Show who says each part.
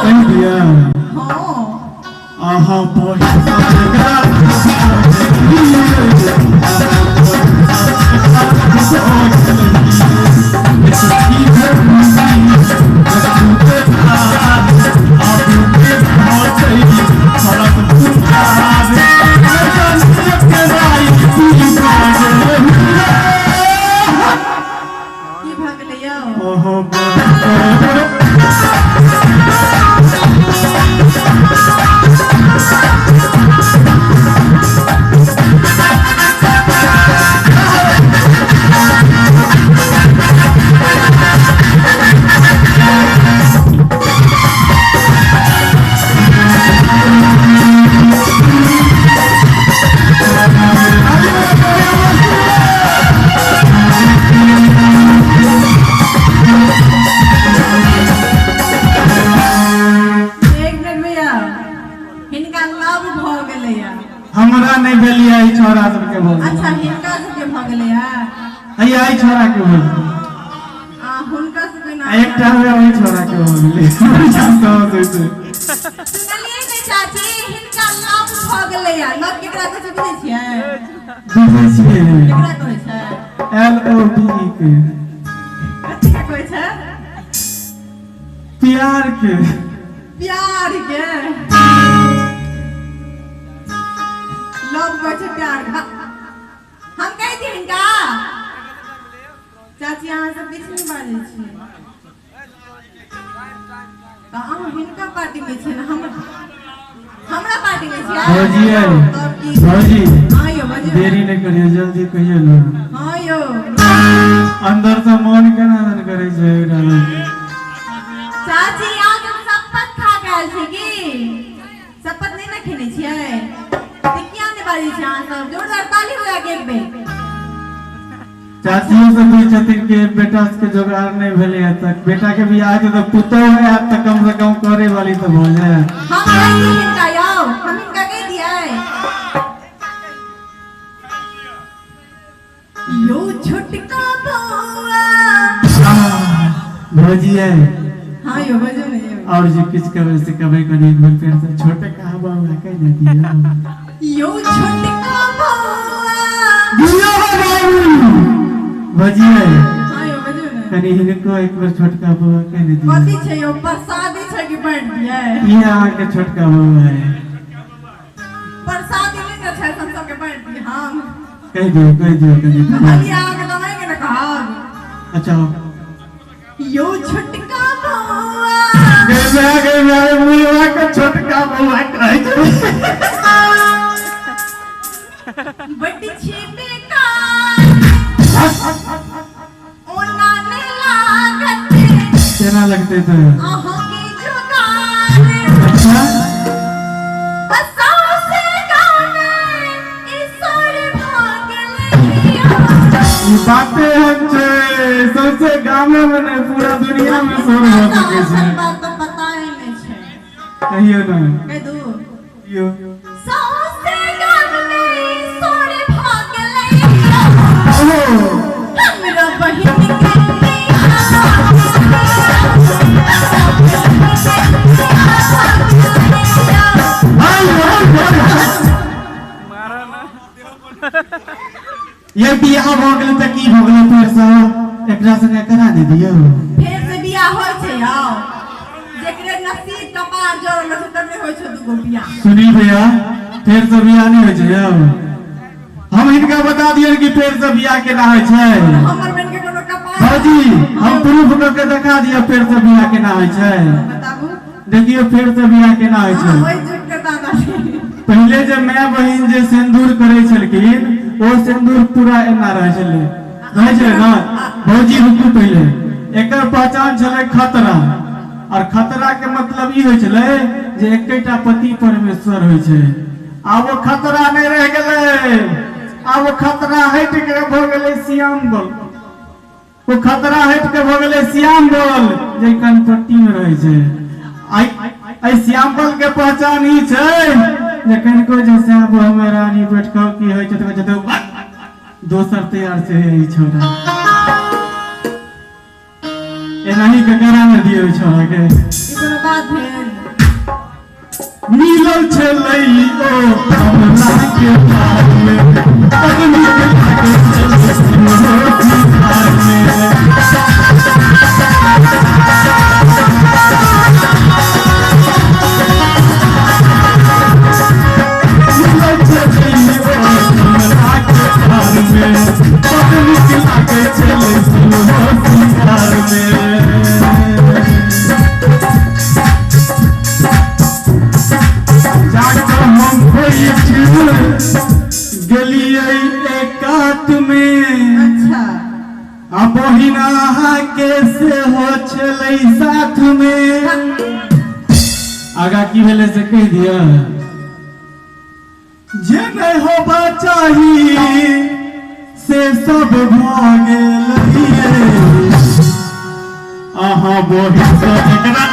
Speaker 1: कहि दिअ।
Speaker 2: हँ।
Speaker 1: अहाँ
Speaker 2: की भऽ गेलै यौ? एक मिनट भैया, हिनका लव भऽ गेलैया।
Speaker 1: हमरा नहि भेलियै, ई छौड़ा सबके भऽ गेलै।
Speaker 2: अच्छा, हिनका सबके भऽ गेलैया।
Speaker 1: हैया ई छौड़ा के भऽ गेलै।
Speaker 2: आ हुनका सबके
Speaker 1: आ
Speaker 2: नाम?
Speaker 1: एकटा हमरा ओहि छौड़ा के भऽ गेलै।
Speaker 2: सुनलियै ने चाची, हिनका लव भऽ गेलैया। लव केकरा कहै छै, बुझै छियै?
Speaker 1: बुझै छियै।
Speaker 2: केकरा कहै छै?
Speaker 1: एल ओ वी ई के।
Speaker 2: कथी के कहै छै?
Speaker 1: प्यार के।
Speaker 2: प्यार के लव कहै छै, प्यार के। हम कहै छी हिनका। चाची, अहाँ सब किछु नहि बाजै छियै तऽ अहाँ हिनका पार्टी में छियै ने हम हमरा पार्टी में छियै?
Speaker 1: भौजी यै।
Speaker 2: तब की?
Speaker 1: भौजी।
Speaker 2: हाँ यौ, बाजू।
Speaker 1: देरी नहि करियौ, जल्दी कहियौ ने।
Speaker 2: हाँ यौ।
Speaker 1: अंदर से मन केना दन करै छै एकरा लग।
Speaker 2: चाची, अहाँ सब शपथ खा के आयल छी की? शपथ नहि ने खेने छियै तऽ किया नहि बाजै छियै अहाँ सब? जोरदार ताली हो जाके एक बेर।
Speaker 1: चाचियो सब बुझै छथिन कि बेटा सबके जोगाड़ नहि भेलै हँ तक बेटा के बियाह हेतै तऽ पुतोह आयत तऽ कम से कम करे वाली तऽ भऽ जायत।
Speaker 2: हम कहै छी हिनका यौ, हम हिनका कहि दियै यौ, छोटका बौआ।
Speaker 1: भौजी यै।
Speaker 2: हाँ यौ, बजू ने यौ।
Speaker 1: और जे किछु कहबै से कहबै, कनि एक बेर फेर से छोटका बौआ कहि ने दियौ।
Speaker 2: यौ छोटका बौआ।
Speaker 1: दियौ बाबू। भौजी यै।
Speaker 2: हाँ यौ, बजू ने।
Speaker 1: कनि हिनको एक बेर छोटका बौआ कहि ने दियौ।
Speaker 2: कथी छै यौ, प्रसादी छै कि बाँटि दियै?
Speaker 1: ई अहाँके छोटका बौआ है।
Speaker 2: प्रसादी नहि ने छै, हम सबके बाँटि दियै हम?
Speaker 1: कहि दियौ, कहि दियौ कनि।
Speaker 2: कहलियै अहाँके तऽ अहींके ने कहब।
Speaker 1: अच्छा।
Speaker 2: यौ छोटका बौआ।
Speaker 1: गै माय, गै माय, बुढ़वा के छोटका बौआ कहै छै।
Speaker 2: बड्ड छी बेकार, ओना नहि लागत।
Speaker 1: केना लगतै तऽ?
Speaker 2: अहाँके जोगार।
Speaker 1: अच्छा।
Speaker 2: सौंसे गामे ई शोर भऽ गेलैया।
Speaker 1: ई बाते एहन छै, सौंसे गामे मे नहि, पूरा दुनिया मे शोर भऽ सकै छै।
Speaker 2: असल बात तऽ पता ही नहि छै।
Speaker 1: कहियौ ने।
Speaker 2: कहि दू?
Speaker 1: कहियौ।
Speaker 2: सौंसे गाममे ई शोर भऽ गेलैया।
Speaker 1: ओहो।
Speaker 2: हमरा बहिन के
Speaker 1: हाय, हाय, हाय। ये बियाह भऽ गेलै तऽ की भऽ गेलै? फेरसँ एकरा संगे करा नहि दियौ?
Speaker 2: फेर से बियाह होइ छै यौ? जेकरे नसीब कपार जोड़ल छै तकरे होइ छै दूगो बियाह।
Speaker 1: सुनील भैया, फेरसँ बियाह नहि होइ छै यौ। हम हिनका बता दियनि कि फेरसँ बियाह केना होइ छै।
Speaker 2: हमर बहिन के कोनो कपार।
Speaker 1: भौजी, हम प्रूफ कऽ के देखा दिअ, फेरसँ बियाह केना होइ छै।
Speaker 2: बताबू।
Speaker 1: देखियौ, फेरसँ बियाह केना होइ
Speaker 2: अहाँ
Speaker 1: छै।
Speaker 2: ओहि जुग के दादा छी।
Speaker 1: पहिले जे माय बहिन जे सिन्दूर करै छलखिन, ओ सिन्दूर पूरा एना रहै छलै, रहै छलै ने? भौजी, रुकू पहिले। एकर पहचान छलै खतरा, और खतरा के मतलब ई होइ छलै जे एकेटा पति परमेश्वर होइ छै। आब ओ खतरा नहि रहि गेलै, आब ओ खतरा हटि के भऽ गेलै श्याम बल। ओ खतरा हटि के भऽ गेलै श्याम बल, जे कनपट्टी मे रहै छै। एहि श्याम बल के पहचान ई छै जे कनिको जे श्याम हमे रानी बैठ कऽ की होइ छै तऽ कहै छै, दोसर तैयार छै ई छौड़ा। एनाही के करा ने दियौ ई छौड़ा के।
Speaker 2: ई कोनो बात भेल?
Speaker 1: मिलल छलै ओ कमला के पार में, बड़ नीक लागै छलै सोलहो सिंगार में। मिलल छलै ओ कमला के पार में, बड़ नीक लागै छलै सोलहो सिंगार में। जाकऽ हम बैठ गेलियै एकात में।
Speaker 2: अच्छा।
Speaker 1: आ बहिन अहाँके सेहो छलै साथ में। आगा की भेलै से कहि दिअ। जे नहि होबा चाही से सब भऽ गेलै। अहाँ बहिन सँ एकरा